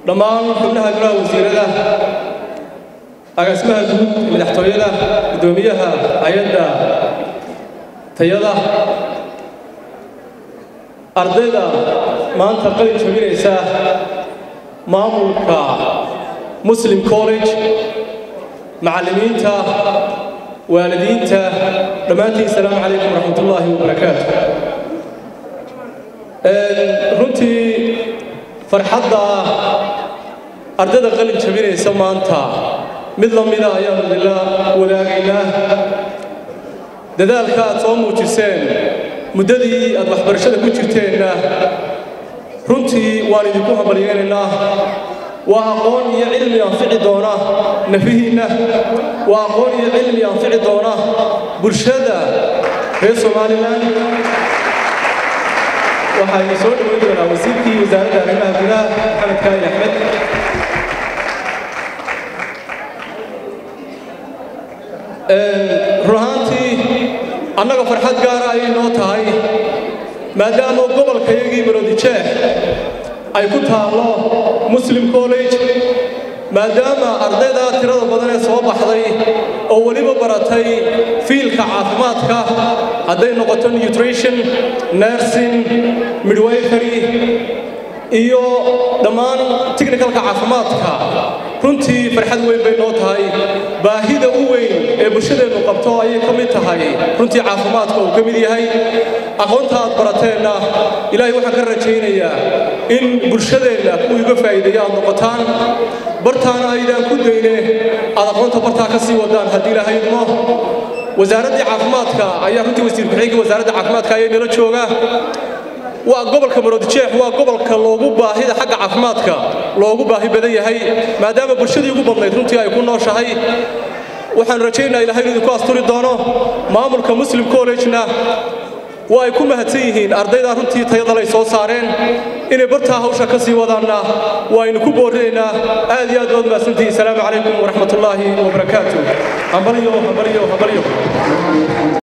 Dhammaan xubnaha golaha wasiirada, agaasimaha guud, madaxtooyada, guddoomiyaha hay-adda tayada, ardayda maanta qalin jabinaysa maamulka Muslim College, macallimiinta, waalidiinta, dhammaantiin asalaamu calaykum waraxmatullaahi wabarakaatu. Runtii farxadda ardayda qalin jabinaysa maanta mid la mida ayaanu idinla wadaagaynaa. Dadaalka aad soo muujiseen muddadii aad waxbarashada ku jirteenna runtii waan idinku hambalyeynaynaa. Waa aqoon iyo cilmi anfici doona nafihiinna, waa aqoon iyo cilmi anfici doona bulshada reer Somalilan. Waxaynu soo dhoweyn doonaa wasiirkii wasaaradda arrimaha gudaha, Maxamed Kaahin Axmed. Run ahaantii annaga farxad gaara ayay noo tahay maadaama gobolkayagii Maroodijeex ay ku taallo Muslim College, maadaama ardayda tirada badan ee soo baxday oo weliba baratay field-ka caafimaadka, hadday noqoto nutrition, nursing, midwifery iyo dhammaan technicalka caafimaadka. Runtii farxad weyn bay noo tahay. Baahida u weyn ee bulshadeennu qabto ayay ka mid tahay runtii caafimaadka uu ka mid yahay. Aqoonta aad barateenna Ilaahay waxaan ka rajaynayaa in bulshadeenna kuwii uga faa'iideeya aad noqotaan, bartaana aydaan ku dayne aad aqoonta bartaa ka sii wadaan haddii Ilaahay idmo. Wasaaraddii caafimaadka ayaa runtii wasiir ku-xigeenka wasaaradda caafimaadka ayaa nala jooga. Waa gobolka Maroodijeex, waa gobolka loogu baahida xagga caafimaadka loogu baahi badan yahay, maadaama bulshadii ugu badnayd runtii ay ku nooshahay. Waxaan rajaynayaa Ilahay inuu idinku asturi doono. Maamulka Muslim College-na waa ay ku mahadsan yihiin ardayda runtii tayada lay soo saareen. Inay bartaa hawsha ka sii wadaanna waa aynu ku boorinaynaa. Aad iyo aad baad mahadsantihiin. Asalaamu calaykum waraxmatullaahi wabarakaatu. Hambalyo, hambalyo, hambalyo.